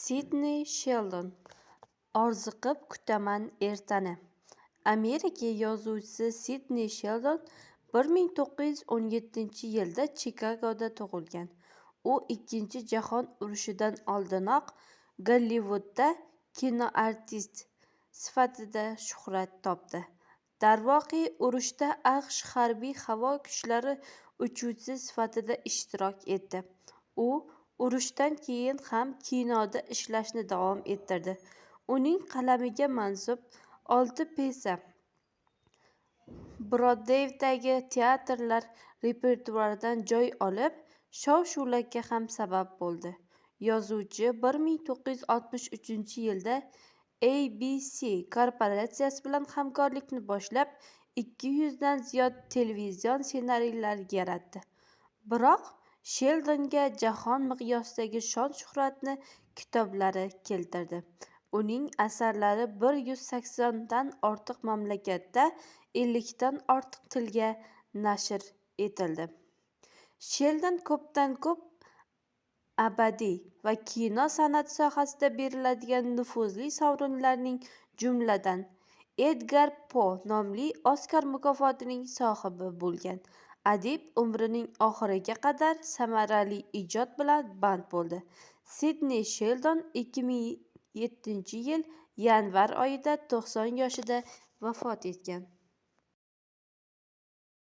Sidney Sheldon. Orziqib kutaman ertani. Amerika yozuvchisi Sidney Sheldon 1917-yilda Chikagoda tug'ilgan. U Ikkinchi jahon urushidan oldinoq Gollivudda kinoartist sifatida shuhrat topdi. Darvoqe, urushda AQSh harbiy-havo kuchlari uchuvchisi sifatida ishtirok etdi. U urushdan keyin ham kinoda ishlashni davom ettirdi. Uning qalamiga mansub olti pyesa Brodveydagi teatrlar repertuaridan joy olib, shov-shuvlarga ham sabab bo'ldi. Yozuvchi 1963-yilda ABC korporatsiyasi bilan hamkorlikni boshlab, 200 dan ziyod televizion ssenariylar yaratdi. Biroq Sheldonga jahon miqyosidagi shon-shuhratni kitoblari keltirdi. Uning asarlari 180 dan ortiq mamlakatda 50 dan ortiq tilga nashr etildi. Sheldon ko'pdan-ko'p abadiy va kino san'ati sohasida beriladigan nufuzli sovrinlarning jumladan, Edgar Po nomli Oskar mukofotining sohibi bo'lgan. Adib umrining oxiriga qadar samarali ijod bilan band bo'ldi. Sidney Sheldon 2007-yil yanvar oyida 90 yoshida vafot etgan.